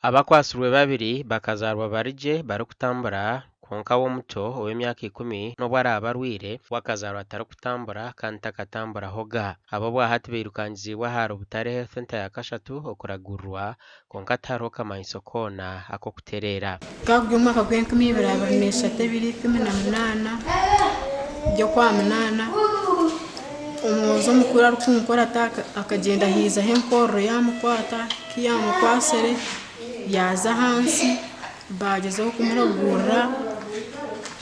Abakwatsirwe babiri bakazaarwa bari gye barikutambura kwonka we omuto ow'emyaka ikumi n'obu araabe arwaire, we akazaarwa atarikutambura kandi takatamburahoga. Aba obwahati bairukangiziibwe ahari Butare Health Centre ya kashatu okuragurirwa kwonka tihariho kamanyiso koona ak'okutereera. Gukaba guri omwaka gw'enkumi ibiri abiri n'eshatu ebiro 18 by'Okwamunaana, omwojo omukuru arikunkurata akagyenda haizaho enkorro yaamukwata, ku yaamukwatsire yaaza ahansi baagyezaho kumuragurira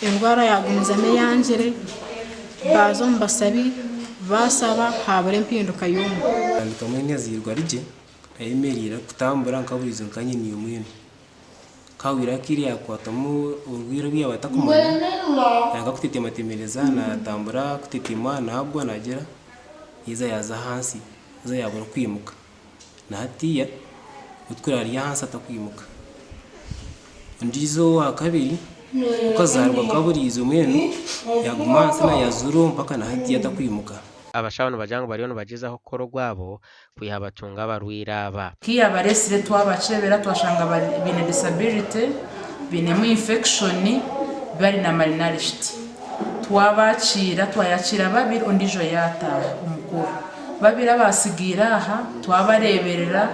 endwara yaagumizamu eyangire, baaza omu basabi baashaba haabura empinduka yoona. Atandika mbwenu azairwe ari gye ayemereire arikutambura nka buriijo nka nyina imwenu. Ku ahwaire akaire yaakwatwamu oburwaire obu yaaba atakumanya, yanga kutetematemereza naatambura kutetema naagwa naagira, yaiza yaaza ahansi haza yaabura kwimuka. Na hatiiya obu ari ahansi atakwimuka. Ondiijo owaakabiri okazaarwa kaburiijo mbwenu yaaguma ahansi naayazuura mpaka na hatiiya atakwimuka. Abashaho nibagira ngu bariyo nibagyezaho kukora ogwabo kwiha batunga abarwaire aba. Ku yaabareetsire twabakyebera twashanga baine disability, bainemu infection bari na malnourished. Twabakiira twayakiira babiri ondiijo yaataaha omukuru. Babiri abaatsigaire aha twabareeberera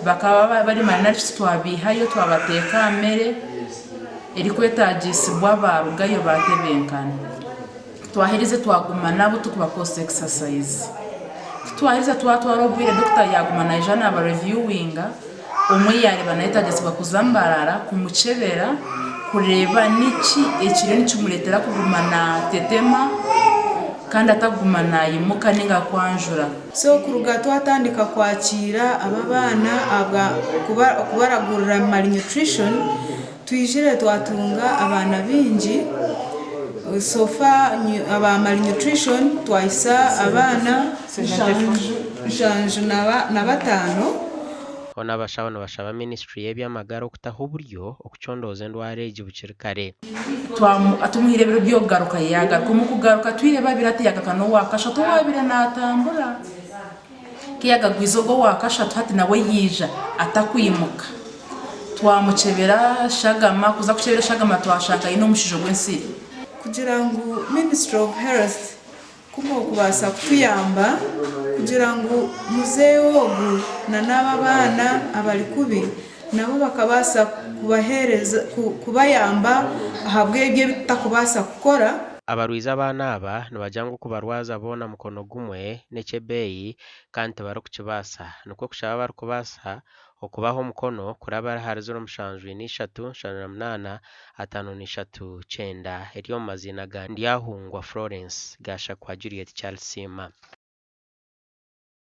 bakaba bari malnourished twabiihayo twabateeka aha mere erikwetaagisibwa baarugayo baatebenkana. Twaherize twaguma nabo turikubakozesa exercise. Ku twaherize twatwara obwire doctor yaaguma naija naaba reviewinga, omwe yaareeba nayetagisibwa kuza Mbarara kumukyebera kureeba niki ekiriyo nikimureetera kuguma naatetema kandi atakuguma naimuka ninga kwanjura. So kuruga twatandika kwakiira aba abaana okubaragurira malnutrition, Twijire twatunga abaana baingi, so far aba malnutrition twahisa abaana 75. Hoona abashaho nibashaba minisiture y'eby'amagara okutaho oburyo okucondooza endwara egi bukiri kare. Tumuhaire ebiro by'okugaruka yaagaruka. Omu kugaruka twire babiri hati yaagaruka n'owaakashatu owaabaire naatambura. Ku yaagagwize ogwo owaakashatu hati nawe yaija atakwimuka. Twamukyebera eshagama, kuza kukyebera eshagama twashanga aine omushaija gw'ensiri. Kugira ngu Ministry of Health ku murikubaasa kutuyamba kugira ngu muzeeyi ogu na n'abo abaana abari kubi nabo bakabaasa kubaheereza kubayamba ahabw'ebyo ebi tutakubaasa kukora. Abarwize abaana aba nibagira ngu okubarwaza boona mukono gumwe n'eky'ebeeyi kandi tibarikukibaasa nikwo kushaba abarikubaasa Okubaha omukono kuraba ahari ziro mushanju ina ishatu 78 53 9 eri omu maziina ga Ndyahungwa Florence Gashakwa Juliet Charles Siima.